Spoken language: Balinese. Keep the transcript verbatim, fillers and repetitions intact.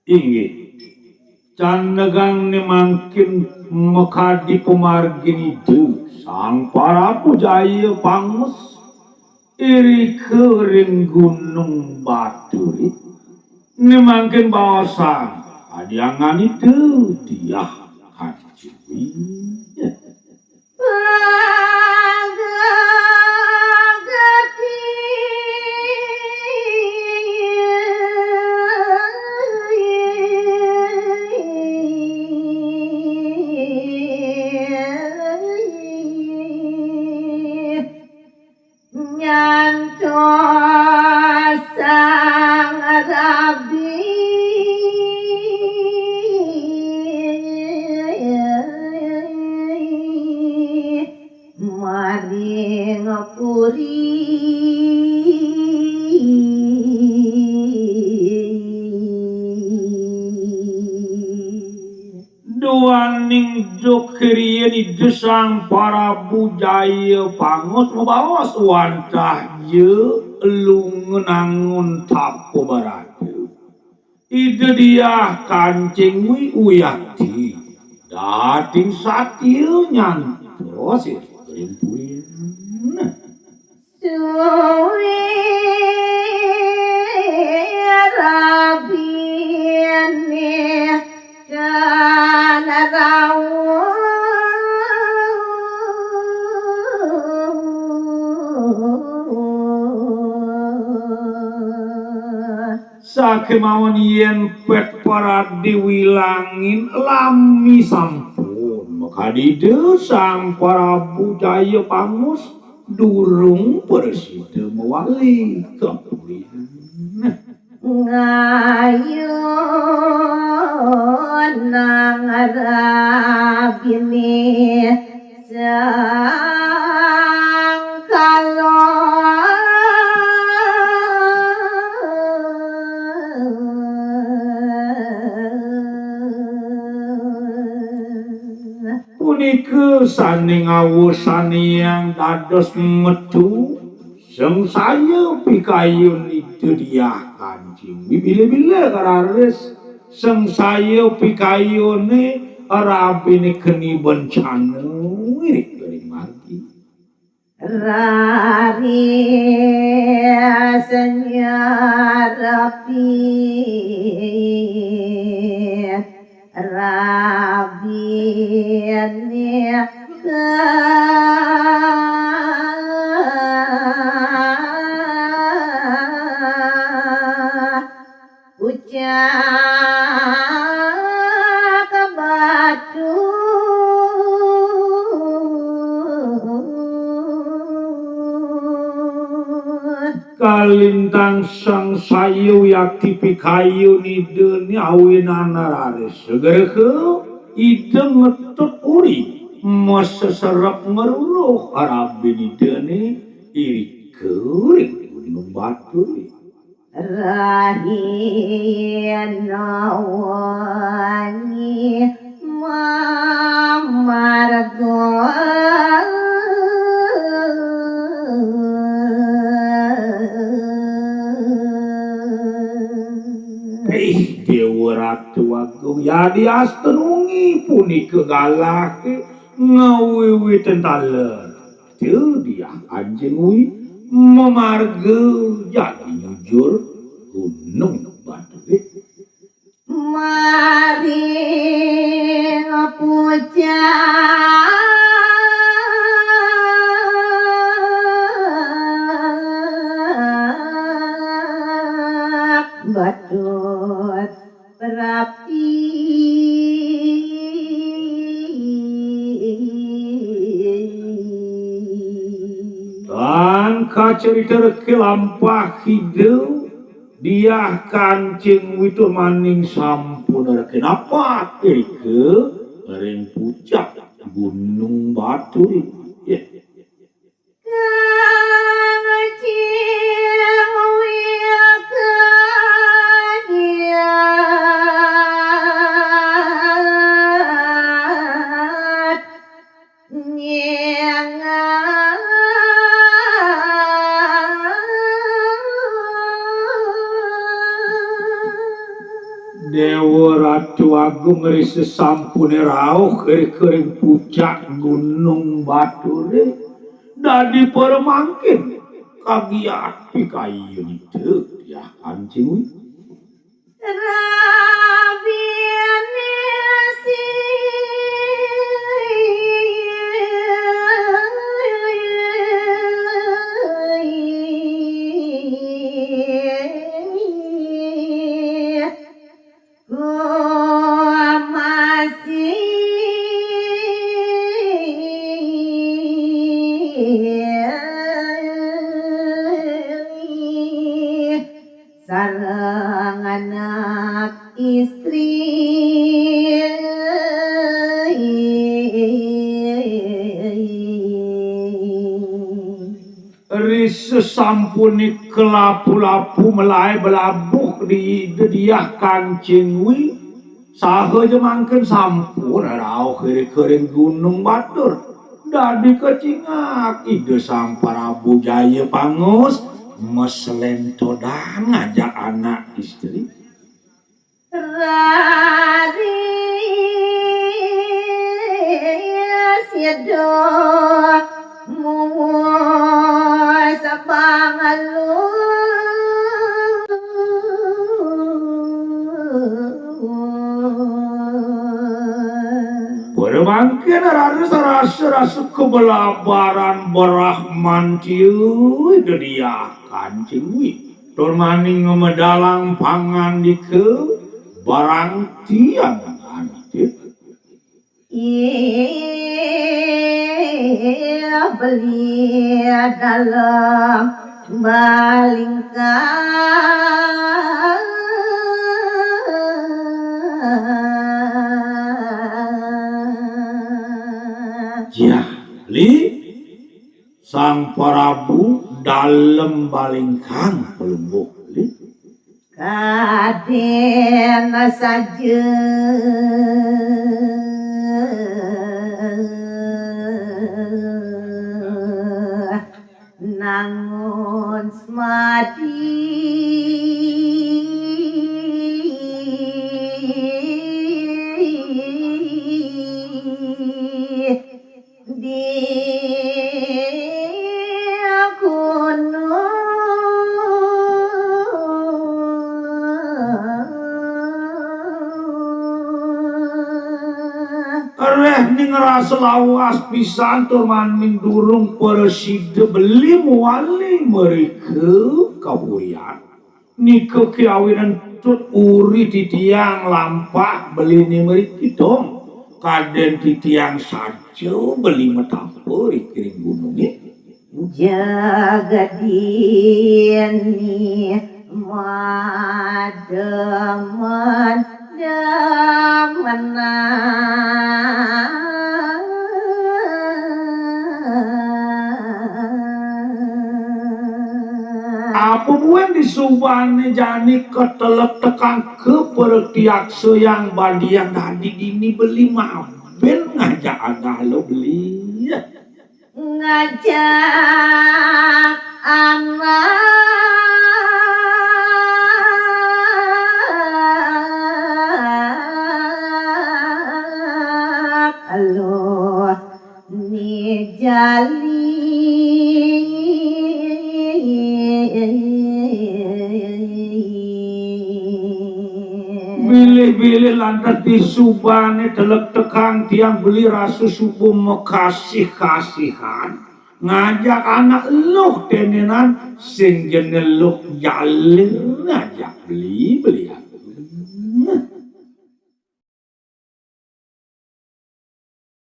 Inggih. Candegang né mangkin makadi pamargin Ida Sang Parabu Jaya Pangus irika ring Gunung Baturé. Né mangkin baosang adiangan Ida Diah Kanci. Nyantos Sang Rabi maring puri. Duaning duk riin Ida Sang Parabu Jaya Pangus mabaos wantah ja lunga nangun tapa barata. Ida Diah Kanci Wi-, Wiakti dating satia nyantos ring puri. Suwi rabiné tan rauh. Sakémaon yén pét paradi wilangin lami sampun makadi Ida Sang Parabu Jaya Pangus durung prasida mawali ka puri. Ngayunang rabiné sangkala. Punika sané ngawusanayang dados metu sangsaya pikayun Ida Diah Kanci Wi. Bilih-bilih kararis sangsaya pikayuné rabiné keni bencana irika ring margi. Raris nyarepin rabiné ka pucak batu. Kalintang sangsaya wiakti pikayun Idané awinan raris sagraha Ida ngetut uri maseserep ngruruh rabiné Idané irika ring Gunung Batur. Rahina wangi mamarga. Ih, Déwa Ratu Agung, yadiastun wengi punika galahé ngawiwitang taler. Ida Diah Kanci Wi mamarga jagi nyujur Gunung Baturé. Maring pucak batu. Prapti. Tan kacarita reke lampah Ida Diah Kanci Wi tur maning sampun reke napak irika ring pucak Gunung Batur. Ya. Kang Cing Wiakti nyengat. Agung ri sesampune rauh ri kering pucak Gunung Bature, dadi para mangkin kagiat pikayun titiang Kancing Wi. Sareng anak istri. Ri sesampune kelapu-lapu malae belabuh di Ida Diah Kancing Wi, saha ja mangkin sampun rauh ri kering Gunung Batur. Dadi kacingak Ida Sang Prabu Jaya Pangus maselentodan ngajak anak istri. Raris yeduh muwus bangalu. Pada mangkin raris rasa-rasa kabelabaran brahman tiu Ida Diah Kancing Wi. Tur maning ngamedalang pangandika barang tiang nganti. Iya beli dalem balingkang. Jah, Li. Sang Prabu dalem balingkang Palungguh Uli. Kadén saja nangun semadi. Di gunung. Réh ning ngrasa lawas pisan tur maning durung prasida beli mawali mrika kawurian. Nika kawinan tut uri titiang lampah beliné mriki dong. Kadén titiang saja beli matampa ri kiring gunungé. Jagat ini mademen demenan. Apa buin disubané jani katelektekang ka para tiaksa yang badian dadi dini beli mabin ngajak anggah lo beli. Ngajak anak lo ni jali. Bilih-bilih lantas disubané telektekang tiang beli rasa suba makasih-kasihan. Ngajak anak luh tenenan sing jené luh jalin ngajak beli-beli aku.